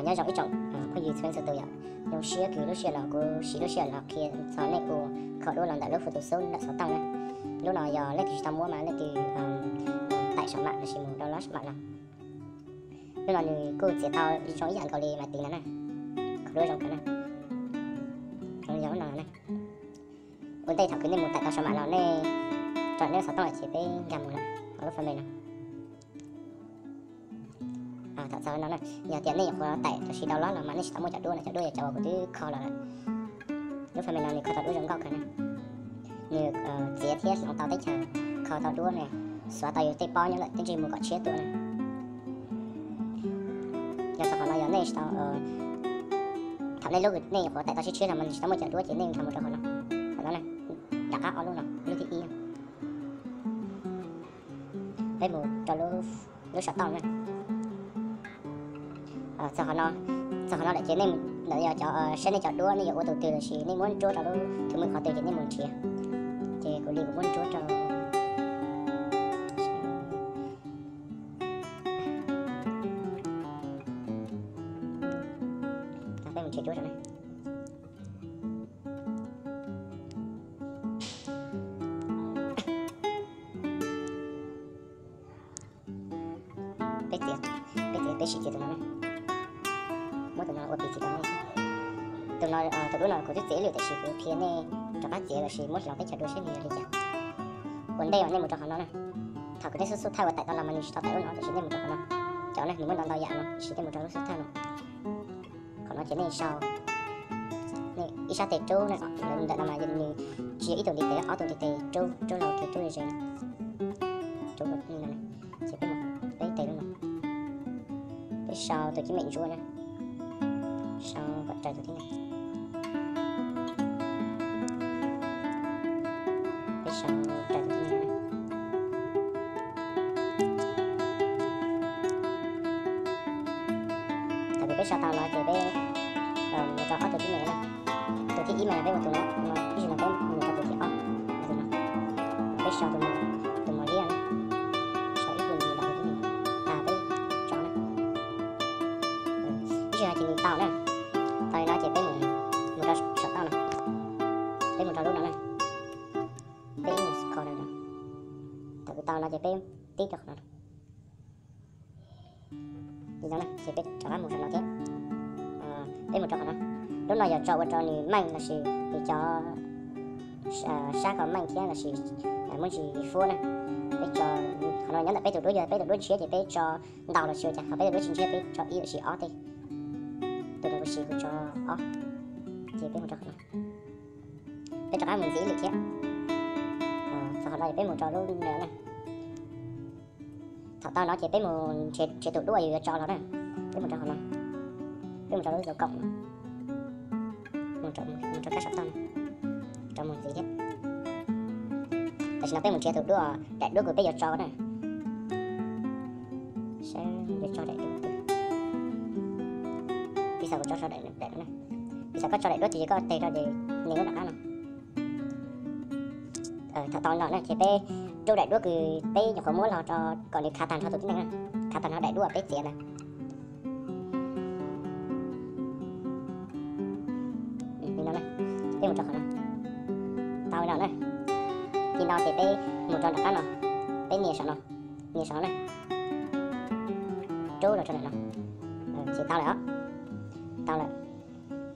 Nyob zoo ib tsoom phooj ywg txhua leej txhua tus yom, zoo siab kws lub sij hawm no kuv siv lub sij hawm los qhia txog nej ua kho duab los ntawm lub Photoshop ntawm xov tooj na. Lub no yog leej twg tsis tau muab mas leej twg taim saum mam los sis mus download saum mam los. Lub no nws kuj txiav tau zoo ib yam nkaus li mas tiv no na, kho duab zoo kawg na. Zoo yog lub no na. Ua ntej thaum kws nej mus taim tau saum mam los nej tso nej lub xov tooj lawm ces peb nkag mus lawm hauv lub file no. Thaum txog no na, yog tias nej nyuam qhuav taim los sis download los mas nej tsis tau muaj cov duab no, cov duab yog cov uas kuv twb kho los lawm. Lub file no nws kho tau duab zoo nkauj kawg na. Nws txiav thiab hloov tau teb chaws, kho tau duab na, xuav tau yus tej pob nyob ntawm tej ntsej muag kom tshiab tuaj na. Yog txog qhov no yog nej tsis tau, thaum nej lub nej nyuam qhuav taim tau tshiab tshiab los mas nws tsis tau muaj cov duab ces nej nkag mus rau qhov no, qhov no na, rov qab ob lub no, lub thib ib. Peb mus rau lub saum toj na. Txog qhov no, txog qhov no lawm ces nej ntawm yog cov saib nej cov duab nej yuav ua tus twg los sis nej muab ntsuab rau lub thwv mws qhov twg ces nej mus nrhiav. Ces kuv li kuv muab ntsuab rau Peb mus nrhiav duab rau na. Peb txiav, peb txiav, peb sim txiav tus no na. Muab tus no ua pim txiav tus no. Tus no, tus duab no kuv twb txiav ib lwm tiam sis kuv qhia nej rov qab txiav los sis muab hloov teb chaws dua seb nws yog li cas. Ua ntej uas nej mus rau qhov no na, thaum kws nej xub xub thawj uas taim tau los mas nws tsis tau taim lub no tiam sis nej mus rau qhov no. Cov no nws muaj ntau ntau yam no tiam sis nej mus rau lub xub thawj no. Qhov no ces nej sau ib sab tes rub na, ntawm no mas nws tsis yog ib tug ntiv tes, ob tug ntiv tes rub, rub los tes rub ze ze na. Rub li no na, ces peb mus, peb tes lub no, peb sau tus cib mem ntsuab na, sau kom raws tus tib neeg. Peb sau raws tus tib neeg na. Thaum kws peb sau tau no ces peb mus rau ob tug tib neeg na. Tus thib ib mas yog peb mus tus no, ib zaug no peb mus rau tus thib ob, tus no. Peb sau tus mos, tus mos liab na, sau ib tug ntxiv los tus tib neeg, tas peb tso na. Ib zaug no ces nws tau na. Tau li no ces peb mus, mus rau saum toj no, peb mus rau lub no na. Peb ib mus kho no, thaum kws tau no ces peb tib rau qhov no. Li no na ces peb rov qab mus saum no thiab. Peb mus rau qhov no. Lub no yog tso ua rau nws meej los sis nws cov sab kom meej thiab los sis muaj ntsis fuab na. Peb tso, qhov no nyob ntawm peb tus duab, yog peb tus duab ntshiab ces peb tso ntau los sis ua cas, ho peb tus duab tsis ntshiab peb tso ib los sis ob tej. Tus no kuv siv kuv tso ob, ces peb mus rau qhov no. Peb rov qab mus ntxiv ib lwm thiab. Txog qhov no es peb mus rau lub no na. Thaum tau no ces peb mus nrhiav tus duab yus yuav tso los na. Peb mus rau qhov no, peb mus rau lub dấu cộng no, mus rau kab saum toj no, rov mus ntxiv thiab. Tam sim no peb mus nrhiav tus duab, daim duab kws peb yuav tso na. Saib yuav tso daim duab twg. Piv xam kuv tso daim, daim no na. Piv xam koj tso daim duab twg ces koj teg rau ces nws muab rov qab no. Thaum tau no na ces peb rub daim duab kws peb nyuam qhuav muab los rau kom nws khav tag nrho tus tib neeg na, khav tag nrho daim duab peb txiav ntawd. Li no na, peb mus rau qhov no. Tau li no na. Li no ces peb mus rau nram qab no, peb nias saum no, nias saum no na. Rub los rau ntawm no. Ces tau lawm os. Tau lawm.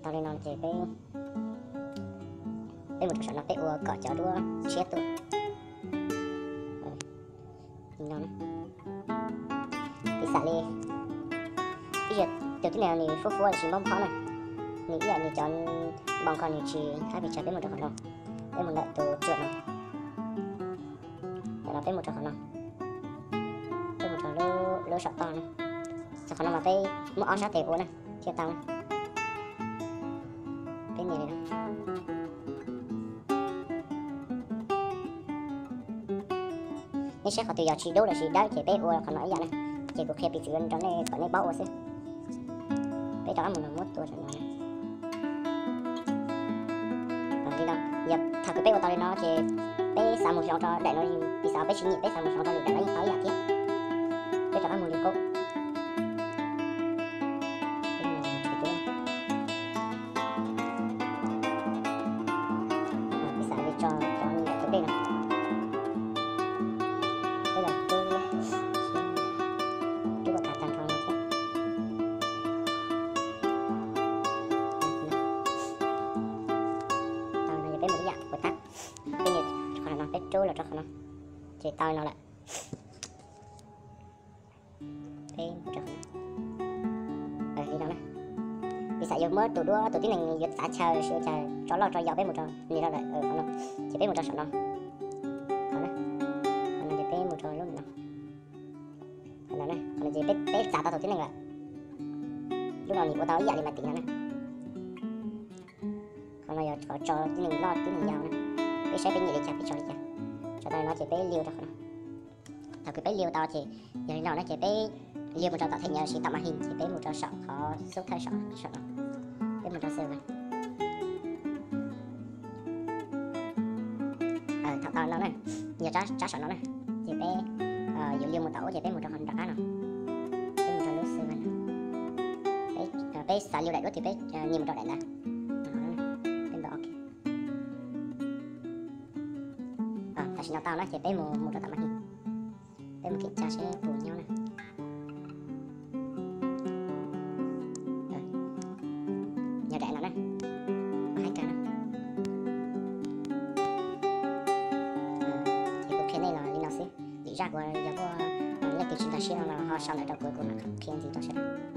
Tau li no ces peb, peb mus rau saum no peb ua kom cov duab tshiab tuaj. Li no na. Piv xam li ib zaug tus tib neeg nws fuab fuab los sis mob mob na, nws ib yam nws cov npoo ko nws tsis qab pes tsawg, peb mus rau qhov no, peb mus ntawm tus tsuam no. Ntawm no peb mus rau qhov no, peb mus rau lub saum toj na. Txog qhov no mas peb muab ob sab tes ua na thiaj tau na. Peb nias li no. Nej saib qhov twg yog tsis dub los sis dawb ces peb ua qhov no ib yam na. Ces kuv qhia piv txwv rau nej kom nej paub ua xwb. Peb rov qab mus no muab tua saum no. Li no, yog thaum kws peb ua tau li no ces peb xav mus hloov rau daim no, piv xam peb tsis nyiam peb xav mus hloov rau lwm daim no yeej tau ib yam thiab. Peb rov qab mus li qub. Peb mus Tau no lawm. Peb mus rau li no na. Piv xam yus muab tus duab tus tib neeg yuav txav chaw los sis ua cas tso loj tso yau peb mus rau li no lawm, qhov no. Ces peb mus rau saum no. Qhov no, qhov no ces peb mus rau lub no. Qhov no na, qhov no ces peb, peb txav tau tus tib neeg lawm. Lub no nws ua tau ib yam li mas tim no na. Qhov no yog qhov tso tib neeg loj tib neeg yau na. Peb saib peb nyiam li cas peb tso li cas. Tso tau li no ces peb liu rau qhov no. Thaum kws peb liu tau ces yog li no na ces peb liu mus rau tom thẻ nhớ los sis tom màn hình ces peb mus rau saum qhov xub thawj saum, saum no. Peb mus rau xwb. Thaum tau no na, yog tsab saum no na, ces peb yuav liu mus tom ub ces peb mus rau qhov nram qab no. Peb mus rau lub xwb no. Peb xav liu daim duab twg peb nias mus rau daim ntawd. Peb ntaus OK. Tam sim no tau na ces peb mus, mus rau tom màn hình. Peb mus kiểm tra seb puas nyob na. Yog daim no na. Ua haib kawg na. Ces kuv qhia nej los li no xwb. Lim zaj kuv yog muaj leej twg tsis nkag siab no los ho sau ntawv rau kuv, kuv mam qhia ntxiv rau sawv daws.